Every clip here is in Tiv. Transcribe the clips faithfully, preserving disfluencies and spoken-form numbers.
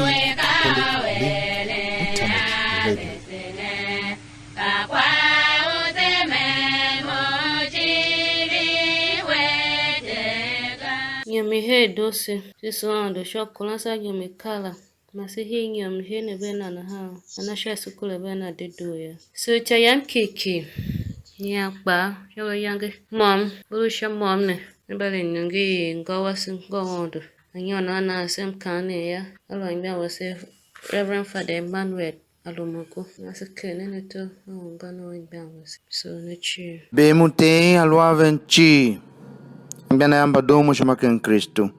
Independent Link Internet Radio. Nyom i her doo se, se soo Aôndo sha u kuran se a nyom i kar la, man se hii nyom i her ne vea na nahan, a na sha se kure vea na dedoo yô. So ica yam kiki, nyian kpaa, sha u ayange môm, u lu sha môm ne, ne mba eren iniongo i ngô wase ngô Aôndo, anyiôn a nan se mkaanem yô, a lu anmgbian wase, Reverend Father Emmanuel Alumuku, a se ker nen ato a ungwan u anmgbian wase. So ne cii. Bee mu Ter a lu a ven cii, anmgbian av mba doo mo ishima ken Kristu.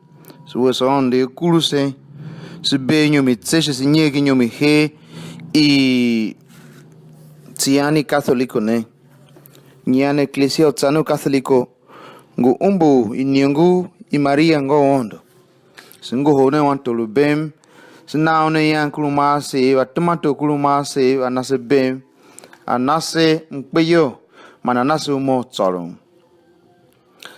Se wese Aôndo i kuru se, se bee inyom i tse shi se nyer ken inyom i her i tsian i Katoliko ne. Nyian Eklesia u tsan u Katoliko ngu umbur iniongo i Maria ngô Aôndo. Se ngohol nen wan tor u bem, se na un ayange kuru ma asev, a tema tor kuru ma asev, a na se bem, a na se mkpeyol, man a na se uma u tsôron.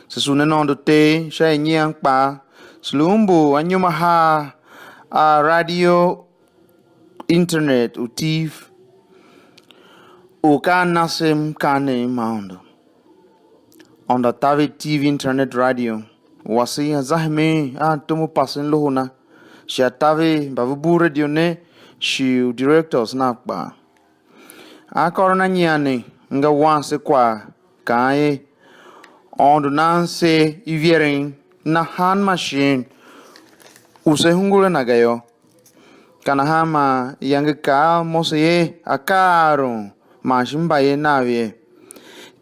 Se sugh nen Aôndo Ter sha i nyian kpaa, se lu umbur anyom ahar a radio, internet u Tiv, u ka a na se mkaanem ma Aôndo. Aôndo a taver Tiv, internet, radio wase, a za hemen a tom u pasen loho na, shi a taver mba ve bugh radio ne, shi u directors nav kpaa. A kôron a nyian ne, nga wan se kwagh, kaan er: Aôndo nan se iveren nahan man shighe u se hungul a na ga yô. Ka nahan man iyange kaa a Mose er: Akaa a Aron man shi mbayev nav ye,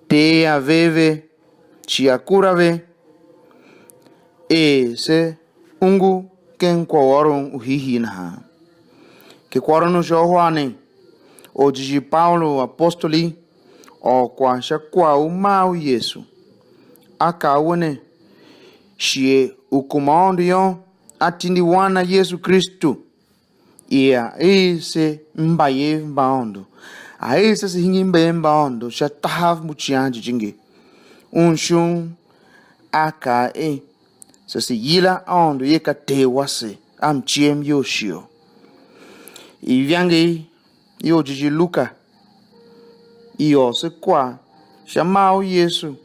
Ter a ver ve, shi a kura ve, er se ungu ken kwaghôron u hiihii nahan. Ke kwaghôron u sha uhar ne, orjighjigh Paulu apostoli ôr kwagh sha kwagh u mar u Yesu. A kaa a we ne, shighe u kuma Aôndo yô, a tindi Wan na Yesu Kristu, ia er se mbayev mba Aôndo, a er se se hingir mbayev mba Aôndo sha tahav mbu Icighan Jijingi. Un shon a kaa er, se se yila Aôndo ye ka Ter wase a mciem iyol shio. Ivangeli i orjighjigh Luka i ôr se kwagh sha mar u Yesu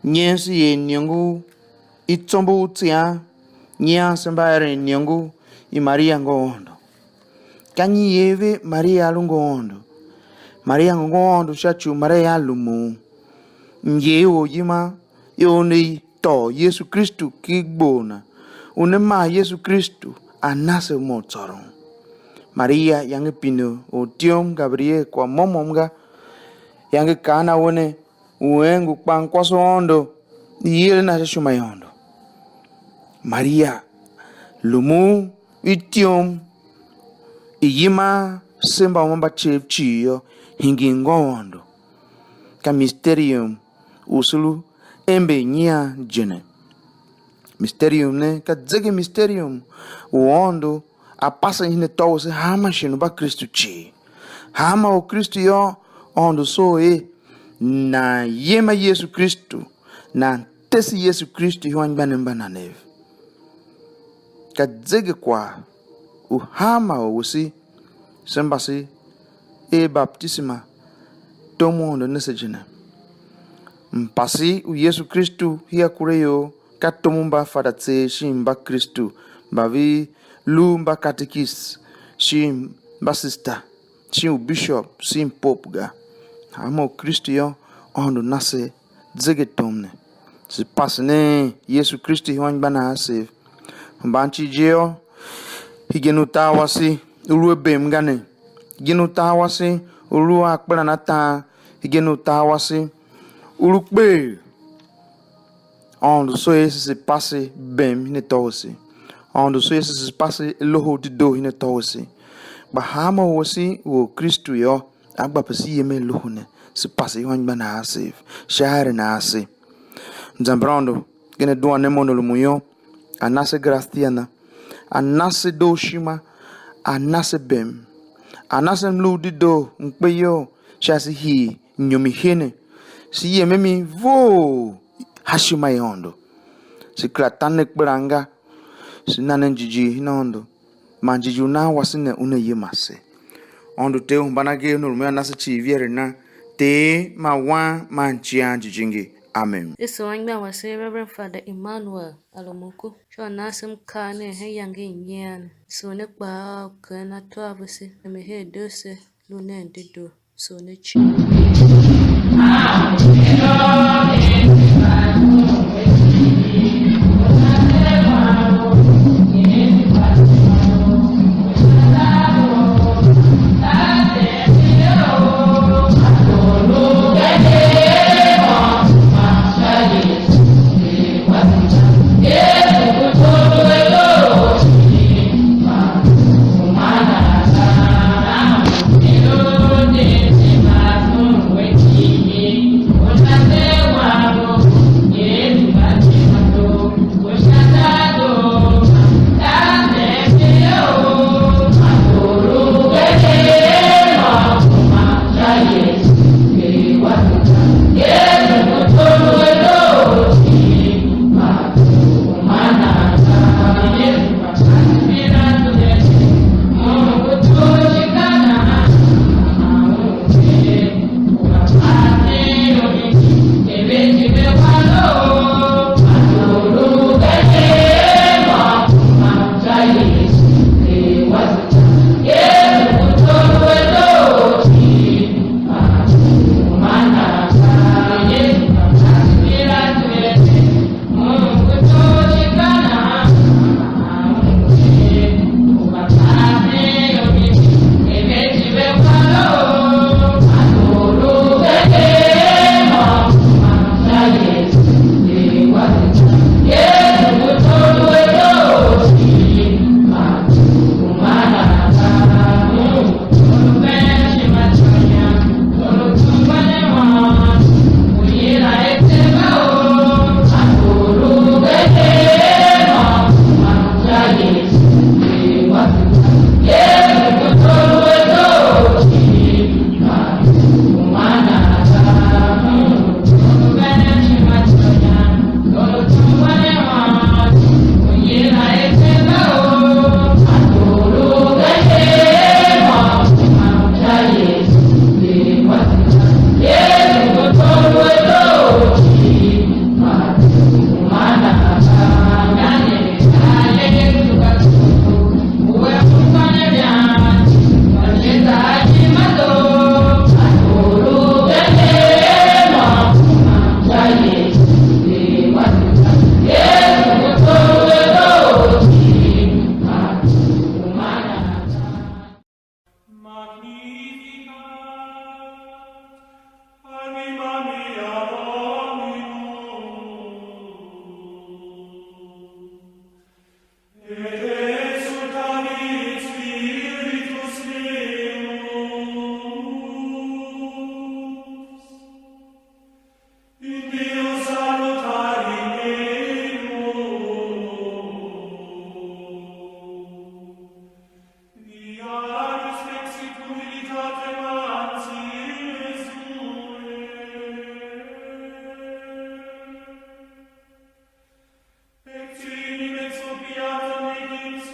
nyen se er iniongo i tsombor u tsian, nyian se mba eren iniongo i Maria ngô Aôndo. Ka nyi i er ve Maria a lu ngô Aôndo? Maria ngu ngô Aôndo sha ci u Maria a lumun myer i oryiman, i u ne tôô Yesu Kristu ken igbo na, u ne maa Yesu Kristu a na se uma u tsôron. Maria yange pine ortyom Gabriel kwagh môm môm ga, yange kaan a we ne, u en ngu kpan kwase u Aôndo, i yer a na sha ishima i Aôndo. Maria lumun ityom i yiman se mba uma mba cev cii yô, hingir ngô Aôndo. Ka mysterium u se lu ember nyian je ne. Mysterium ne ka zege mysterium u Aôndo a pase hen atô wase hanma shighe u Mbakristu cii. Hanma Orkristu yô, Aôndo soo er nan yem a Yesu Kristu, nan tese Yesu Kristu ihwanmgbianev mba nanev. Ka zegekwagh u hanma or wase se mba se er batisema tom u Aôndo ne se je ne. Mpase u Yesu Kristu hia kuraior ka tom u Mbafariser shin Mbakristu mba ve lu Mbakatekist shin Mbasista shin u bishop shin pope ga. Hanma Orkristu yô, Aôndo na se zegetom ne. Se pase nen Yesu Kristu ihwanmgbian a asev. Hemban cii je yô, hegen utar wase u lu a bem ga ne. Hegen utar wase u lu a akperan atan. Hegen utar wase u lu kpeghee. Aôndo soo er se, se pase bem hen atô wase. Aôndo soo er se, se pase Loho u Dedoo hen atô wase. Kpa hanma wase u Orkristu yô, a gba pe se yemen Loho ne, se pase ihwanmgbian a asev sha eren a ase. Zamber Aôndo ken adua ne mo ne rumun yô, a na se gracia na, a na se dooshima, a na se bem, a na se mlu u dedoo mkpeyol sha se hii inyom i he ne, se yem a mi vough ha ishima i Aôndo. Se kera ta ne kperan ga, se na ne jighjigh hen Aôndo. man jighjigh u nan wase ne una yima se. Aôndo Ter u hemban agee, una rumun a na se cii vieren na, Ter man Wan man Icighan Jijingi. Amen. I sugh anmgbian wase Reverend Father Emmanuel Alumuku sha u nan se mkaanem hen iyange i nyian. Sugh ne kpaa a u keghen atô a vese, mem her doo se, lu nen dedoo. Sugh ne cii. Magnificat animam mea Dominum, et exultavit spiritus meus, in Deo salutari eius, viaris exit humilitatem anzi exuere, et fidelim expiatam nequit